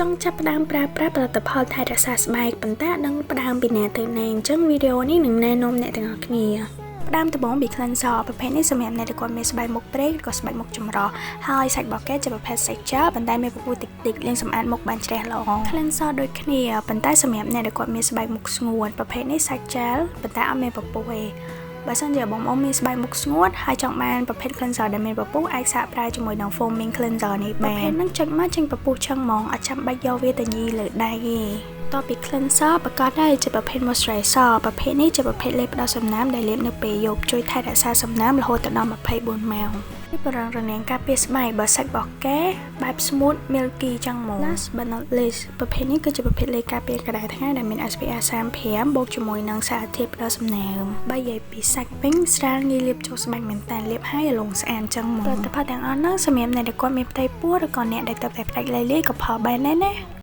ចង់ចាប់ផ្ដើមប្រើប្រាស់ផលិតផលថែរក្សាស្បែកប៉ុន្តែអត់ដឹងផ្ដើមពីណាទៅណាអញ្ចឹងវីដេអូនេះនឹងណែនាំអ្នកទាំងអស់គ្នាផ្ដើមដំបូងពី cleanser ប្រភេទនេះសម្រាប់អ្នកដែលគាត់មានស្បែកមុខប្រេងឬក៏ស្បែកមុខចម្រុះហើយសាច់របស់គេជាប្រភេទសាច់ gel ប៉ុន្តែមានពពុះតិចតិចលាងសម្អាតមុខបានជ្រះល្អ cleanser ដូចគ្នាប៉ុន្តែសម្រាប់អ្នកដែលគាត់មានស្បែកមុខស្ងួតប្រភេទនេះសាច់ gel ប៉ុន្តែអត់មានពពុះទេបើសិនជាបងប្អូនមានស្បែកមុខស្ងួតហើយចង់បានប្រភេទ cleanser ដែលមានពពុះអាចសាកប្រើជាមួយនឹង foaming cleanser នេះបានប្រភេទហ្នឹងចុចមកចេញពពុះឆឹងហ្មងអត់ចាំបាច់យកវាទៅញីលើដៃទេតពី cleanser ប្រកាសដែរជាប្រភេទ moisturizer ប្រភេទនេះជាប្រភេទលេបផ្ដល់សំណើមដែលលាបនៅពេលយប់ជួយថែរក្សាសំណើមរហូតដល់24ម៉ោងនេះបរងរនាងការពារស្បែកបើសាច់របស់គេបែប smooth milky ចឹងហ្មង Last but not least ប្រភេទនេះគឺជាប្រភេទលេការពារកម្ដៅថ្ងៃដែលមាន SPF 35បូកជាមួយនឹងសារធាតុផ្ដល់សំណើមបើនិយាយពីសាច់វិញស្រាលងាយលាបចូលស្បែកមែនតើលាបហើយឲ្យលងស្អាតចឹងហ្មងផលិតផលទាំងអស់ហ្នឹងសម្រាប់អ្នកដែលគាត់មានផ្ទៃពោះឬក៏អ្នកដែលទៅតែផ្ដាច់លាយលាយក៏ផលបានដែរណា។